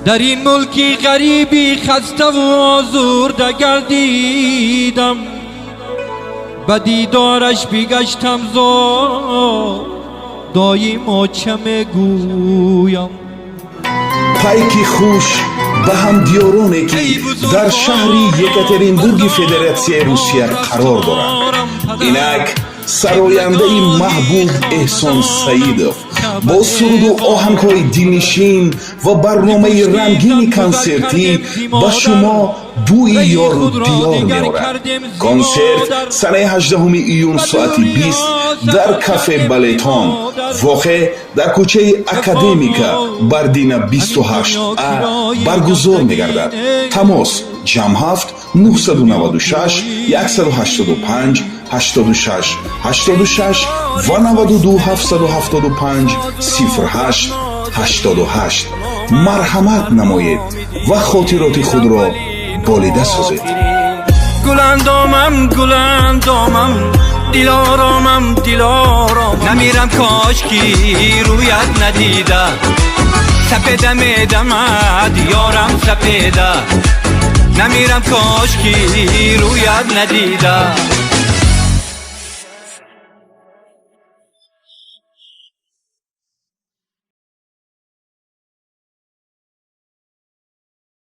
Дар ин мулки ғарибӣ хаставу озурда гардидам, ба дидораш бигаштам зор, доимо ча мегӯям. Пайки хуш ба ҳамдиёроне, ки дар шаҳри Екатеринбурги Федератсияи Русия қарор доранд. Инак сарояндаи маҳбуб Эҳсон Саидов бо суруду оҳангҳои дилнишин ва барномаи рангини консертӣ ба шумо бӯи ёру диёр меорад. Консерт санаи 18 июн соати 20 дар кафе Балетон, воқеъ дар кӯчаи Академика Бардина 28 а, баргузор мегардад. Тамос: +7 996 185 86 86 ва 92 775 08 88. Марҳамат намоед ва хотироти худро болида созед. Гуландомам, гуландомам, дилоромам, дилоромам, намирам, кошки рӯят надида. Сапеда медамад ёрам, сапеда, намирам, кошки рӯят надида.